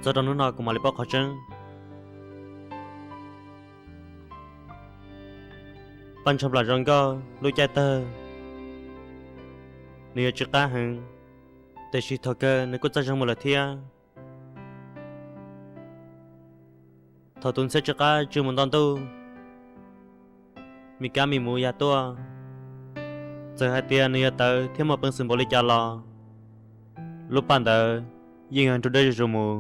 Txog rau hnub no kuv mam li paub qhov tseeb. Paj Ntsha Nplam Zoo Nkauj lub caij tawg, nws yuav tsw qab heev, tiam sis thaum kawg nws kuj txawj zoo mus lawm thiab. Thaum tus ntxhiab tsw qab tsw mus nto ntuj, Mis Kab Mis Muv ya tuaj. Txawm hais tias nws yuav tawv thiab muaj peev xwm npaum li cas los, lub paj ntawd yeej yuav nrug dawb zuj zus mus.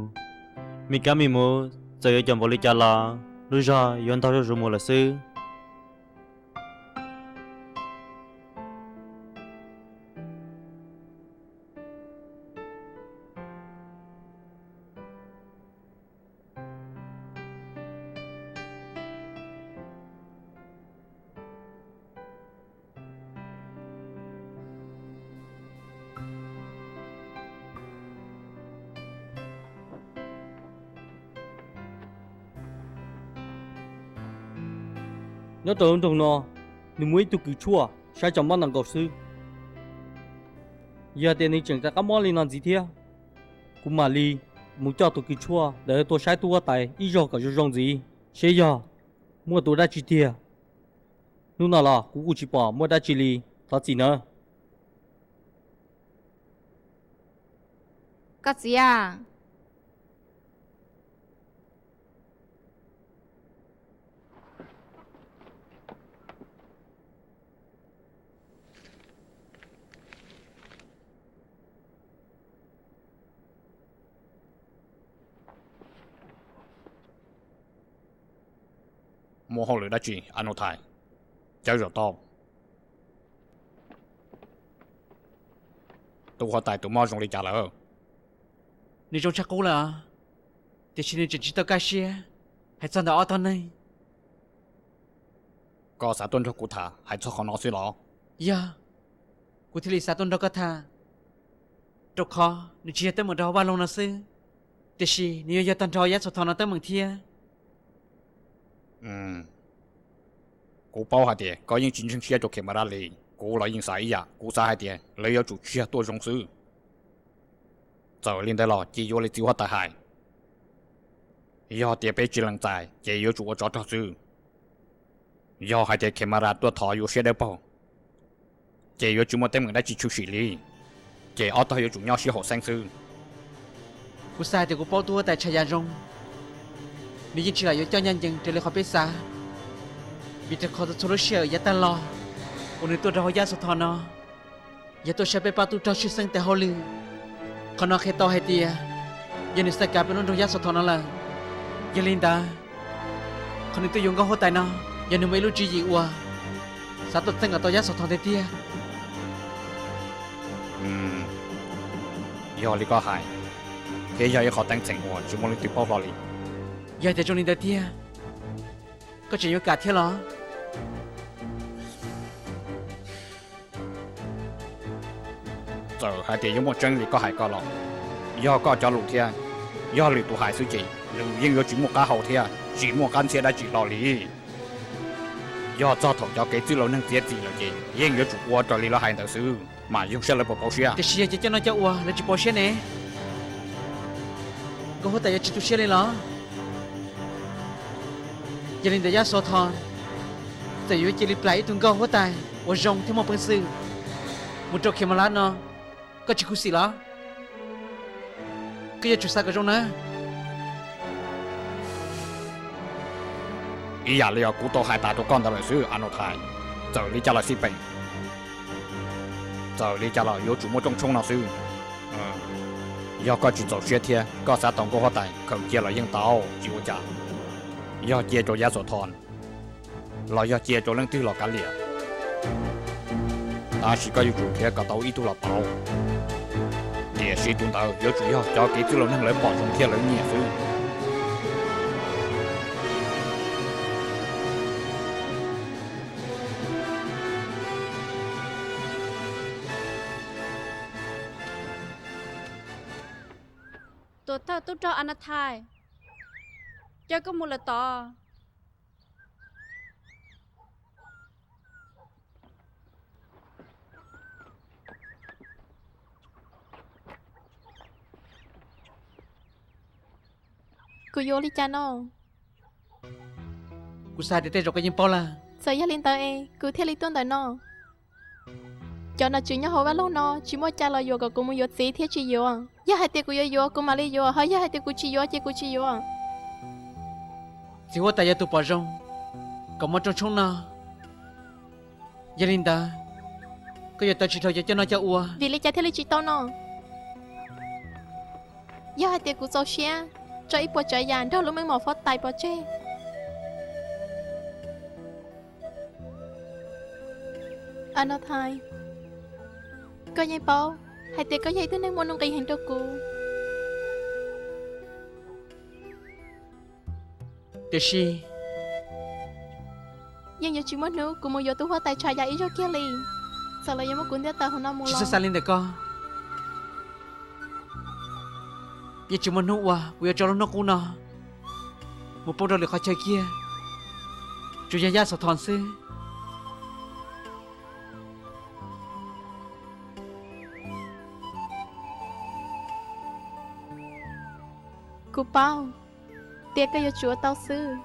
Mis Kab Mis Muv txawm yuav cov npaum li cas los, lub zog yuav ntog zuj zus mus lawm xwb. Nyob rau lub nroog no, nws muaj ib tug kws tshuaj saib cov mob ntau nkaus xwb. Yog tias nws tseem rov qab mob li no ntxiv thiab, kuv mam li mus coj tus kws tshuaj ntawd tuaj saib tub huab tais ib zaug kom zoo zoo ntxiv, seb yog muaj tus dab tsi tiag. Hnub no los kuv kuj tsis pom muaj dab tsi li, thov txim nawb. Koj txiv a. Muaj hauj lwm dab tsi, Anus Thais? Cawv zaum tau. Tus huab tais tus mob zoo li cas lawm? Nws zoo tshaj qub lawm, tiam sis nws tseem tsis tau kaj siab hais txog ntawm ob tog neeg. Koj xav tuaj nrog kuv tham hais txog qhov no xwb los? Yog, kuv thiaj li xav tuaj nrog koj tham, rau qhov nws tsis yog teeb meem rau hauv vaj loog no xwb, tiam sis nws yuav yog tag nrho Yab Xaus Thos no teeb meem thiab. Kuv paub hais tias koj yeej tsis ntseeg siab rau Khemaraj li. Kuv los yeej xav ib yam, kuv xav hais tias lawv yuav tsum tsis yog tuaj zoo xwb. Txawm li ntawd los ces yuav li txiv huab tais hais, yog tias peb tsis lees txais ces yuav tsum ua tsov rog xwb. Yog hais tias Khemaraj tuaj thov yus siab dawb paug, ces yuav tsis muaj teeb meem dab tsi tshwm sim li, ces ob tog yuav tsum nyob sib haum xeeb xwb. Kuv xav hais tias kuv paub tub huab tais Tshaj Yas zoo, nws yeej tsis lam yuav coj ncaj ncees raws li qhov peb xav, vim rau qhov txhua lub sij hawm yav tag los uas nws tuaj rau hauv Yab Xaus Thos no, yog tuaj saib peb pab tub rog tshwj xeeb tes hauj lwm. Qhov no qhia tau hais tias yog nws xav kav peb lub nroog Yab Xaus Thos no lawm. Yog li ntawd, qhov nws tuaj yuav nkauj huab tais no yog nws muaj ib lub tswv yim uas xav tuaj txeeb kom tau Yab Xaus Thos tiag tiag. Yog li koj hais, thiab yog ib qhov teeb tseem uas tsis muaj leej twg paub hlo li. Yog tias zoo li ntawd tiag, koj tseem yuav kam thiab los? Txawm hais tias yuav muaj tseeb li koj hais ko los, yog koj cov lus thiab, yog lwm tus hais xwb ces nws yeej yuav tsis muaj qab hau thiab tsis muaj qab ntxhiab dab tsi hlo li. Yog txog thaum cov kev txwj laus neeg txiav txim lawm ces yeej yuav tsum ua raws li lawv hais ntawd xwb mas zoo seb lawv puas pauv siab. Tiam sis yog ces cov no cov uas lawv tsis pauv siab ne, nkauj huab tais yuav tsis tu siab li los? Yog li ntawd Yab Xaus Thos txawm yuav cia li plam ib tug nkauj huab tais uas zoo thiab muaj peev xwm mus rau Khemalaj no, koj tsis khuv xim los? Koj yuav tsum xav kom zoo nawb. Ib yam li os, kuv tau hais tas rau koj ntawd lawm xwb Anus Thais. Txawm li cas los xij peem, txawm li cas los yuav tsum muaj rooj tshoob no xwb. Yog koj tsis txaus siab thiab koj xav tau nkauj huab tais khaws cia los yeej tau, tsis ua cas. Yog cia rau Yab Xaus Thos los yog cia rau leej twg los kav liam, tab sis koj yuav tsum nrhiav kom tau ib tug los pauv. Tiam sis tus ntawd yuav tsum yog cov kev txwj laus neeg lawv pom zoo thiab lawv nyiam xwb. Tuam thawj tub rog Anathais, coj koj mus lawm tod. Kuv yuav ua li cas no? Kuv xav hais tias tej zaum koj yeej paub lawm. Txawm yog li ntawd es kuv thiaj li tuaj ntawm no. Cov nom tswv nyob hauv vaj loog no tsis muaj cai los yuam kom kuv mus yuav txiv thiab tsis yuav. Yog hais tias kuv yuav yuav kuv mam li yuav, ho yog hais tias kuv tsis yuav ces kuv tsis yuav. Txiv huab tais yog tus pom zoo kom muaj rooj tshoob no. Yog li ntawd, koj yuav tawv tsis dhau cov coj noj coj ua. Vim li cas thiaj li tsis tau no? Yog hais tias kuv txaus siab tso ib puas tsav yam nrog lub meej mom huab tais pov tseg. Anauthais, koj yeej paub hais tias koj yog ib tug neeg muaj nuj nqis heev rau kuv. Tiam sis yeej yuav tsis muaj hnub kuv mus yuav tus huab tais Tshaya ib zaug kiag li. Txawm lawv yuav muab kuv ntiab tawm hauv no mus los, tsis xav li ntawm koj. Yeej tsis muaj hnub uas kuv yuav tso lub hnub qub no mus poob rau lwm qhov chaw kiag, tsuas yog Yaj Xaum Thos xwb. Kuv paub tias koj yuav tsum ua tau xwb.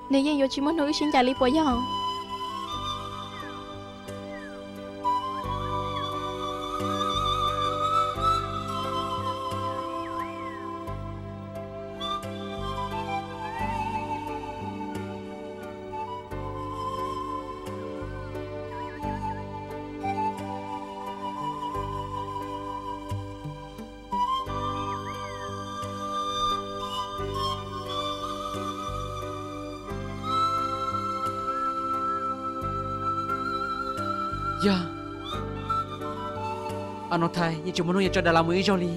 Nws yeej yuav tsis muaj hnub wb sib ncaim li puas yog? Yog, Anauthais yeej tsis muaj hnub yuav tso Das Las mus ib zaug li.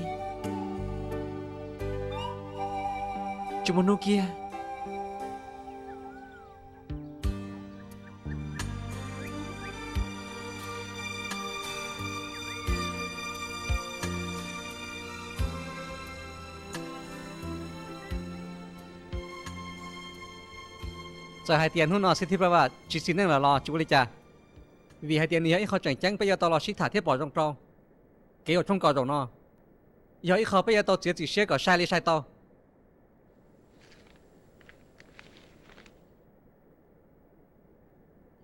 Tsis muaj hnub kiag. Txawm hais tias hnub no Xib Thib Pla Vam tsis xis neej lawm los tsis ua li cas, vim hais tias nws yog ib qho tseem ceeb peb yuav tau los sib tham thiab pom zoo rau kev ua tshoob kos zaum no, yog ib qho peb yuav tau txiav txim siab kom sai li sai tau.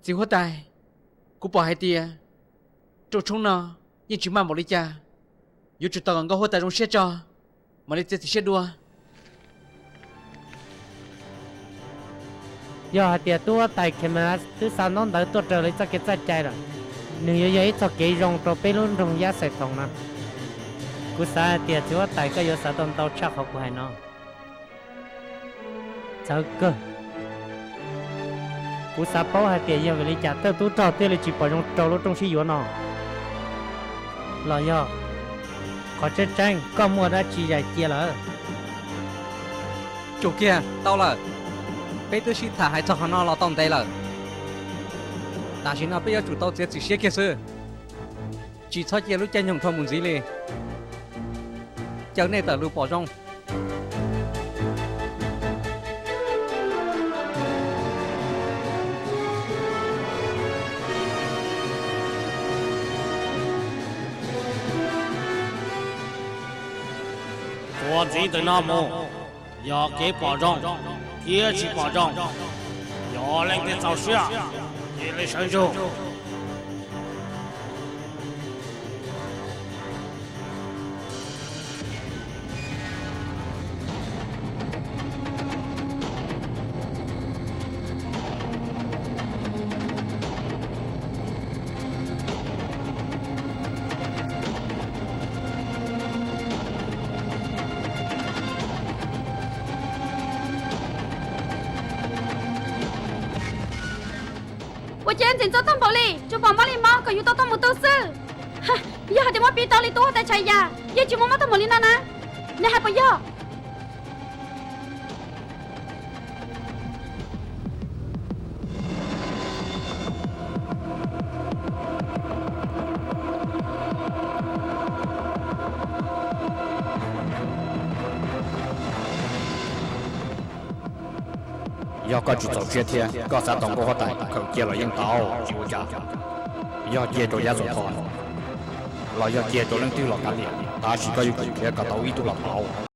Txiv huab tais, kuv pom hais tias rooj tshoob no yeej tsis maj npaum li cas, yuav tsum tos kom nkauj huab tais zoo siab tso mam li txiav txim siab dua. Yog hais tias tub huab tais Khemas twb xa ntaub ntawv tuaj raws li txoj kev txoj cai lawm, nws yuav yog ib txoj kev zoo rau peb lub nroog Yaj Xaum Thos no. Kuv xav hais tias txiv huab tais koj yuav xav tau ntau tshaj qhov kuv hais no. Txawv kawg. Kuv xav paub hais tias yog vim li cas thawj tub rog thiaj li tsis pom zoo rau lub rooj sib yuav no, los yog qhov tseeb tseeb koj muaj dab tsi zais cia lawm? Tsum kiag tau lawm, peb twb sib tham hais txog qhov no los tau ntev lawm. Tam sim no peb yuav tsum tau txiav txim siab kiag xwb, tsis txhob cia lub caij nyoog dhau mus ntxiv li. Caw nej tawm lus pom zoo. Txuas ntxiv ntawm no mus, yog kev pom zoo thiab tsis pom zoo, yog leej twg txaus siab, cia li sawv ntsug. Ua cas ntxim ntxub tag npaum li, tsuas pom mob li mob kom yus tau tuaj mus tu xwb. Yog hais tias muab piv tau li tub huab tais Tshais Yas, yeej tsis muaj mob tag npaum li no na. Neb hais puas yog? Yog koj tsis txaus siab thiab koj xav tau nkauj huab tais khaws cia los yeej tau, tsis ua cas. Yog cia rau Yaj Xaum Thos los yog cia rau leej twg los kav liam, tab sis koj yuav tsum nrhiav kom tau ib tug los tau.